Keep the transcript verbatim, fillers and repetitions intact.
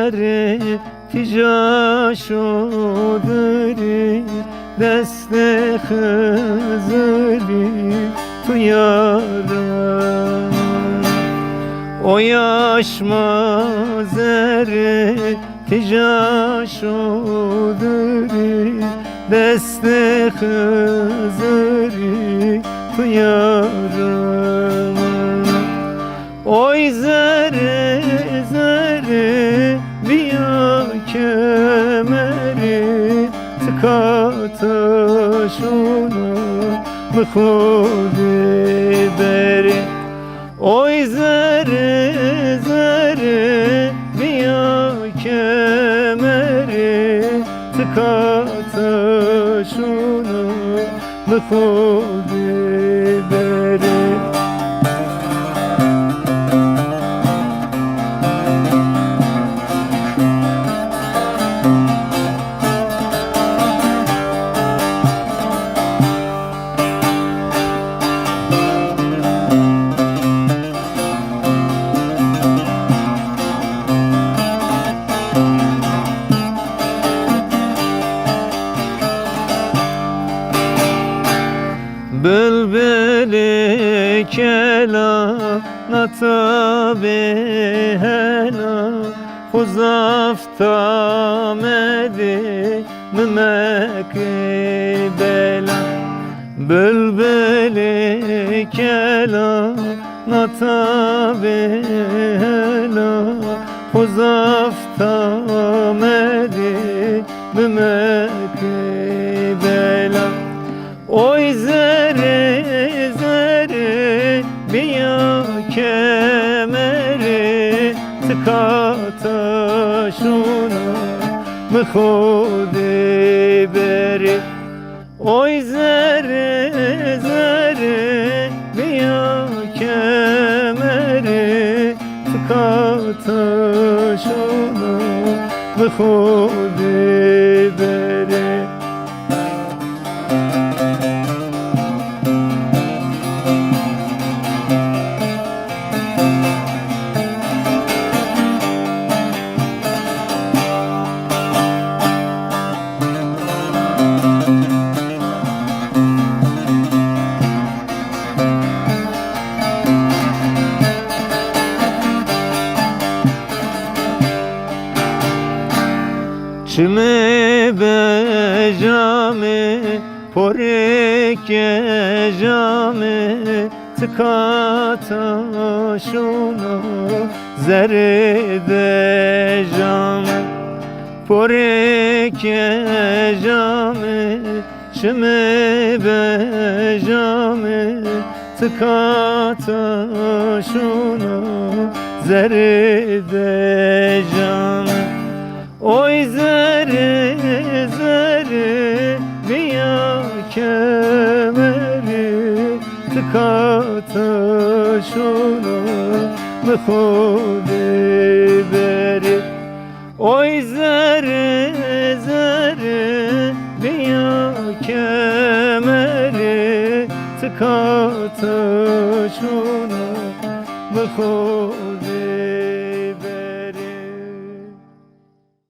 Rê tîja şodirî destê Xizirî tu ya ra. O yaş ma zerê tîja şodirî destê Xizirî tu ya ra. Oy zerê, zerê bîya kemerê, ti kata şona mi xo de berê. Oy zerê, zerê bîya kemerê, ti kata şona mi xo de berê. Bilbilê kela, nata bêhela, xwu zaf tamedê, mi mekê bela. Bilbilê kela, nata bêhela, xwu zaf tamedê, mi mekê bela. Oy zerê, zerê bîya kemerê, ti kata şona mi xo de berê. Oy zerê, zerê bîya kemerê, ti kata şona mi xo de berê. Çimê bejamê, porê kejamê, ti kata şona zerê dejamê. Porê kejamê, çimê bejamê, ti kata şona zerê dejamê. Oy zerê, zerê bîya kemerê, ti kata şona mi xo de berê. Oy zerê, zerê bîya kemerê, ti kata şona mi xo de